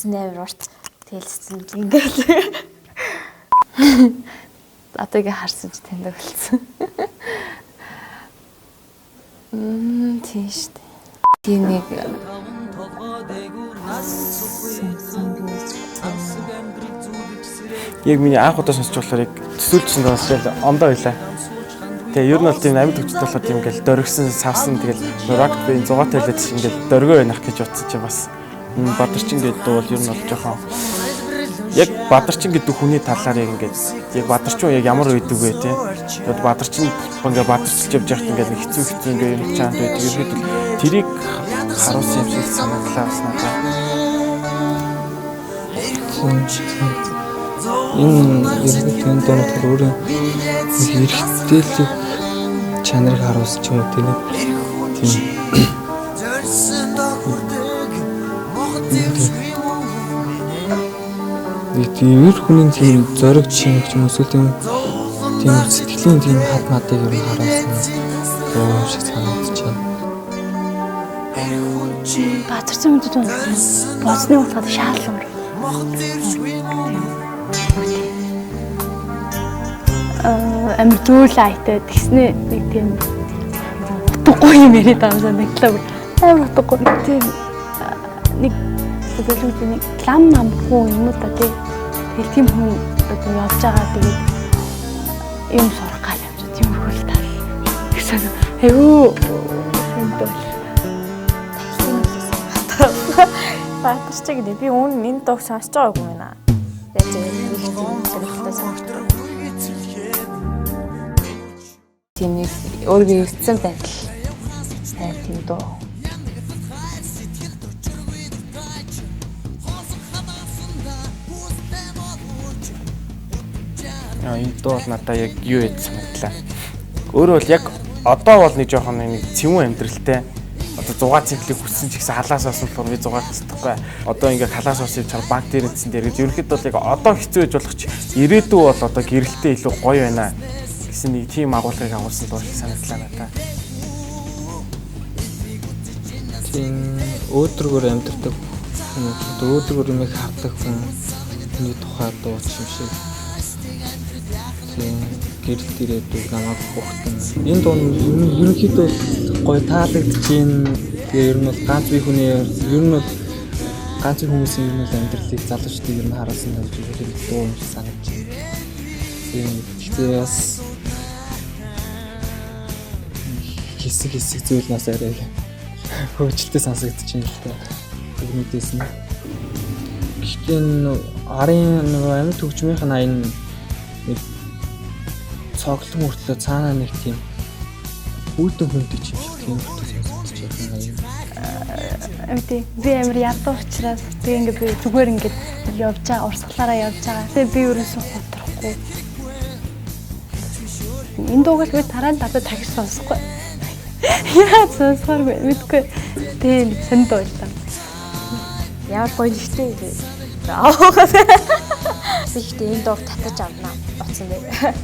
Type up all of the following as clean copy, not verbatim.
Цэцэн амар урт. Тэгэл цэцэн ингээл. Одоо ингээ харсан чи таньдаг болсон. Тийм шүү дээ. Тийм нэг Яг миний анх удаа сонсч болохоор яг төсөөлжсэн сонсч ондоо байлаа. Тэгээ ер нь бол тийм амьд хөгжил болохоор тийм ингээл дөргсөн, савсан тэгэл рок бийн зугаа тавилаад чинь ингээл дөргөө байх гэж утсан чинь бас Бадарчин гэдэг дуу бол ер нь бол жоохон яг Бадарчин гэдэг хүний талаар яг ингээд яг Бадарчин яг ямар байдаг вэ те. Тэгээд Бадарчин ингээ бадарчилж явж байхад ингээд хэцүү хэцүү ингээ юм чаанд байдаг. Ерөөдөө тэрийг харуулсан юм шиг санагдлаа бас надад. Энэ ерөнхийдөө энэ дуунууд өөрийн эрхтэлэг чанарыг харуулсан ч юм уу тийм. Нэг тийм ер хүний тийм зориг чимэг ч юм уу эсвэл тийм тийм сэтгэлийн тийм хад мадыг ер нь харуулсан дуу юм шиг санагдаж байна. Бадарчин мэдээд байна. Боцны утгаад шаалан. Амар зөөл айтай тэгснэ нэг тийм утгагүй юм яриад байгаа юм санагдлаа. Амар утгагүй тийм нэг зөвлөмж нэг лам амгүй юм уу та тий. Тэгэл тийм хүн одоо явж байгаа тэгээд юм сурах гал юм чи тиймэрхүү л тал. Тэгсэн айгүй сонирхол. Бадарчиг гэдэг би үүн энэ дууг сонсож байгаагүй юм байна. Яг зөв нэг тийм сонирхолтой санагдав. Тийм нэг өөрийгөө эрдсэн байдал. Сайн тийм дуу. Энэ дуу бол надад яг юу яд санагдлаа. Өөрөө бол яг одоо бол нэг жоохон нэг цэвэн амьдралтай одоо 6 цэнхлийг хүссэн ч гэсэн халаас ус болохоор би 6 цэцэхгүй. Одоо ингээ халаас ус явж чар банк дээр энэсэн дээр гэж ерөнхийдөө бол яг одоо хэцүү байж болох ч ирээдүй бол одоо гэрэлтэй илүү гоё байна гэсэн нэг тийм агуулгыг агуулсан дуу шиг санагдлаа надад. Тийм өөдрөгөр амьдардаг хүмүүс, өөдрөгөр юмыг хардаг хүний тухай дуу юм шиг. Тийм гэрэл ирээдүйг намайг ухтан. Энэ дуу нь ерөнхийдөө гоё таалагдж байна. Тэгээ ер нь бол ганц бие хүний ер нь бол ганц хүмүүсийн ер нь бол амьдралыг залуучдыг ер нь харуулсан гэж хэлэх дуу юм шиг санагдаж байна. Тийм гэхдээ бас хэсэг хэсэг зүйл нас арай хөгжилтэй сонсогдож байна л та. Бүгнүүдээс нь. Гэхдээ энэ арын нөгөө амьд хөгжмийнх нь аян нэг цоглон мөртлөө цаанаа нэг тийм үүдэн хүнтэй юм шиг тийм мөртлөө сонсогдож байна юм. Үгүй би амар ядуу учраас тэг ингээ би зүгээр ингээд явж байгаа урсгалаараа явж байгаа. Тэгээ би ерөөсөө хоторхгүй. Энэ дууг л би дараа нь надад дахиж сонсохгүй. Яа сонсохоор мэдгүй. Тэгээ нэг сонд дуу л та. Ямар гоё нэгтэй вэ? Би ихтэй энэ дууг татаж авнаа утсан дээр.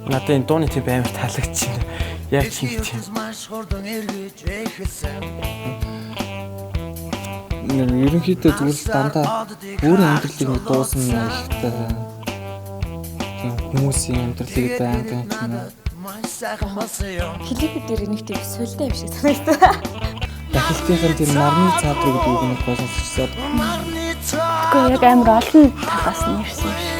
Надад энэ дууны темп амар таалагдчихэв. Яг ч юм тийм. Ерөнхийдөө зүгээр л дандаа өөрийн амьдралыг нэг дуусан ихтэй тийм хүмүүсийн амьдралыг байнгын ч юм уу. Клип дээр нэг тийм султай юм шиг санагдав. Дахилтынхын тэр нарны цаадруу гэдэг үг нэг гоо сонсчихсаад. Тэгэхгүй яг амар олон талаас нь ирсэн юм шиг.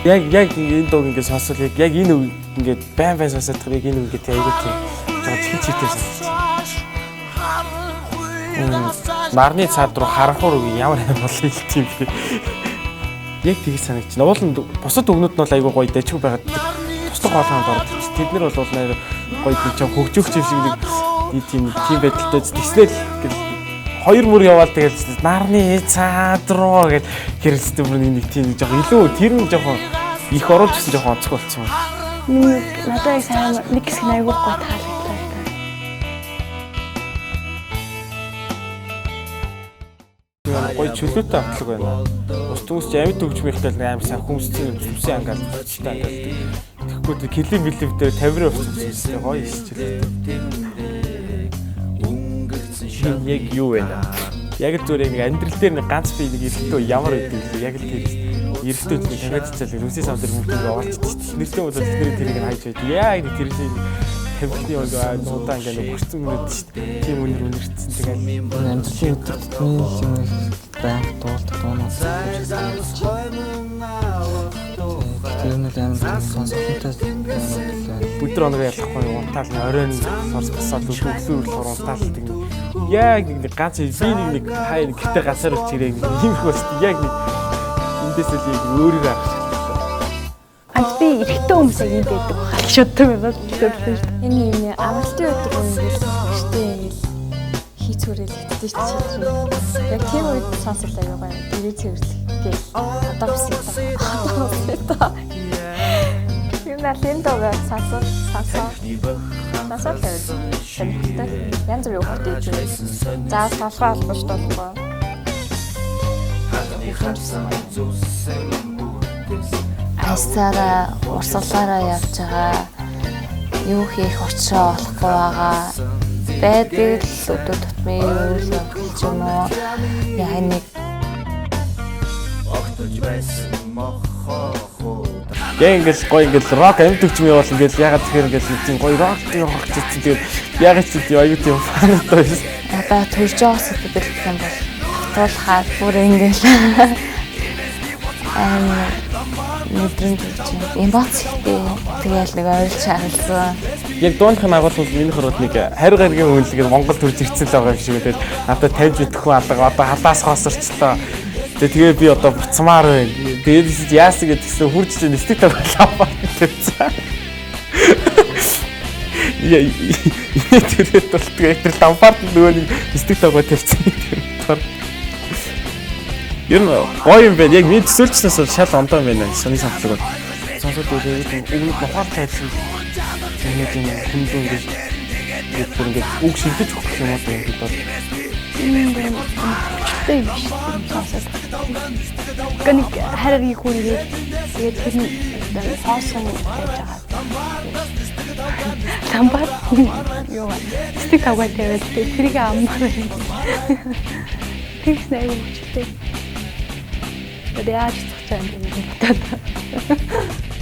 Яг энэ дууг ингээд сонсвол яг энэ үг ингээд байн байн сонсоод тахад яг энэ үг ингээд айгүй тийм жоохон чин чиртэй сонсож. Нарны цаад руу харанхуур үг ямар амар бол хэлт юм бэ? Яг тгий санагдчихна. Уул нь бусад өгнүүд нь бол айгүй гоё дэжгүй байгаад туслах хоолойд ордог. Тэд нар бол нэр гоё тийм чам хөгжөөгч юм шиг нэг тийм тийм байдалтай тэгснээр гэл хоёр мөр яваал тэгэл нарны цаад руу гэж хэрэлцдэг бүр нэг тийм жоохон илүү тэр нь жоохон их оруулж гисэн жоохон онцгой болсон юм. Миний надад яг сайн нэг хэсэг нь айгүй гоё таалагдлаа. Гоё чөлөөтэй автлаг байна. Бус хүмүүс чи амьд хөгжмийнхтэй л амар сайн хүмүүсийн сүмсэн ангаал хүчтэй ангаал. Тэгэхгүй тэр клип мэлип дээр 50 хувь сүмсэн гоё иш чөлөөтэй. Яг юу вэ? Яг л зүгээр нэг амьдрал дээр нэг ганц би нэг эрэлтөө ямар байдаг вэ? Яг л тэр эрэлтөө нэг тамиад цэцэл нүсийн сам дээр бүгд ингэ оролцдог шүү дээ. Нэртэй бол тэдний тэрийг нь хайж байдаг. Яг нэг тэр чинь тамхины нэг нуудаа ингэ нэг бүрцэн үнэд шүү дээ. Тийм үнэр үнэртсэн тэгэл амьдралын өдөр тутмын юм байнга дуулдаг дуунууд тэр нь л амар сонсохтой өдөр оног ялахгүй унтаал нь оройн сорс босоод өглөө өглөөр унтаал тэг яг нэг ганц би нэг хай нэг гэрте ганцаар болчих яг нэг юм их болт яг нэг эндээс л яг өөрөөр авах шиг. Ант би эрэгтэй хүмүүс яг юм байдаг хаа шатдаг юм байна. Энэ юм амралтын өдөр ингээл гэртээ ингээл хийцүүрэлэгддэг шүү дээ. Яг тийм үед сонсол аягүй гоё. Гэрээ цэвэрлэх гээл. Одоо бисээ. Одоо бисээ. Юм на линдога сонсоо сонсоо. Сонсоо л сонирхолтой. Янз бүрийн хүүхдээ хийж байна. Заавал толгой холбож болохгүй. Айсаараа урсгалаараа явж байгаа. Юу хийх учраа олохгүй байгаа. Байдаг л өдөр тутмын үйл явдал ч юм уу. Яг нэг Яг ингээл гоё ингээл рок амьд хөгжим явуул ингээл ягаад тэгэхээр ингээл нэг тийм гоё рок рок гэсэн тэгээд ягаад ч тийм аюу тийм фантай байсан. Одоо төрж байгаа сэтгэл гэх юм бол татуулахаар бүр ингээл амар мэдрэмж өгч юм. Эмоц ихтэй. Тэгээл нэг ойлж харалзсан. Яг дууных нь агуул бол миний хорвол нэг харь гаргийн үнэлгээд Монгол төрж ирсэн л байгаа юм шиг үү. Надад таньж мэдэхгүй алга одоо халаас хоосорчлоо. Тэгээ би одоо буцмаар байна. Тэгээд яасан гэдгсэн хурж чинь стик тавиалаа тавьсан. Яа тэр болтгоо яг тэр лампард нөгөө нэг стик тавгаа тавьсан тэр. Ер нь гоё юм байна. Яг миний төсөөлчнөөс бол шал ондоо юм байна. Сони самтлаг бол. Сонсоод үзээд өгнөд нухаар тайлсан. Тэгээд юм хүндэн ингэж бүр ингэж үг шилдэж өгөх юм уу юм бол Хүчтэй юм биш сонсоод. Гэхдээ нэг хариг хүн ирээд тэгээд тэр нь соосон байж байгаа. Ламбар юу вэ? Стик тавгаа тавиад тэрийг аммаар байна. Тэгс аягүй хүчтэй. Тэгээд яаж цогцоо юм бэ бодоод.